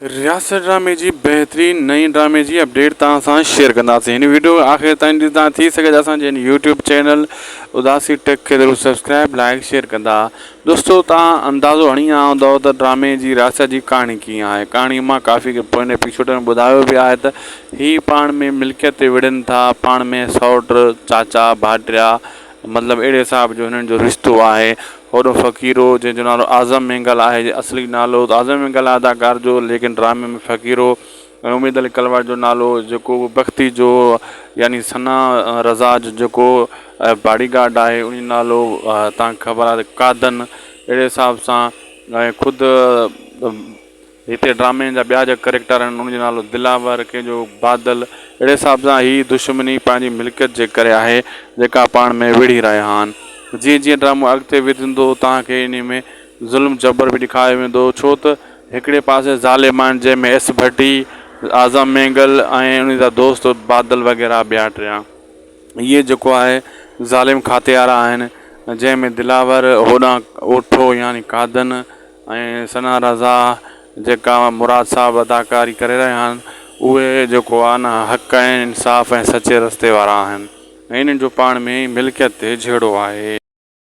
رياست ڊرامي جي بهترين نئين ڊرامي جي اپڊيٽ توهان سان شيئر ڪنداسين هن ويڊيو آخر تائين ڏسندا ٿي سگهي ته اسان جي هن يوٽيوب چينل اداسي ٽيڪ کي ضرور سبسڪرائب لائڪ شيئر ڪندا دوستو توهان اندازو هڻي آيا هوندو ته ڊرامي جي رياست جي ڪهاڻي ڪيئن آهي ڪهاڻي مان ڪافي پوئين ايپيسوڊ ۾ ٻڌايو به آهي ته هي پاڻ ۾ ملڪيت تي وڙهن ٿا پاڻ ۾ سئوٽ چاچا ڀائٽيا مطلب اهڙي حساب جو هنن جو رشتو آهي. هوڏو فقيرو جنهن جو نالو اعظم مينگل آهي اصلي نالو ته اعظم مينگل آهي اداڪار جو ليڪن ڊرامي ۾ فقيرو ۽ اميد علي ڪلواڙ جو نالو جيڪو بختي جو يعني ثنا رضا جو جيڪو باڊي گارڊ آهي ان جو نالو توهان کي خبر آهي ته قادن اهڙي حساب سان ۽ خود هتي ڊرامي جا ٻيا جيڪا ڪريڪٽر آهن انهن جو نالو دلاور، ڪنهن جو بادل، اهڙي حساب سان هي دشمني پنهنجي ملڪيت جي ڪري آهي جيڪا پاڻ ۾ وڙهي رهيا آهن. جيئن جيئن ڊرامو اڳتي وڌندو توهان کي انهي ۾ ظلم جبر به ڏيکاريو ويندو ڇو ته هڪڙي پاسي ظالم آهن جنهن ۾ ايس ڀٽي، اعظم مينگل ۽ انهن جا دوست بادل وغيره ٻيا ٽيا اهي جيڪو آهي ظالم کاتي وارا آهن جنهن ۾ دلاور هوڏانهن اوٺو يعني قادن ۽ ثنا رضا جيڪا مراد صاحب اداڪاري ڪري رهيا آهن اهي جيڪو آهي نه حق ۽ انصاف ۽ سچي رستي وارا آهن ۽ انهن جو پاڻ ۾ ملڪيت تي جهيڙو آهي.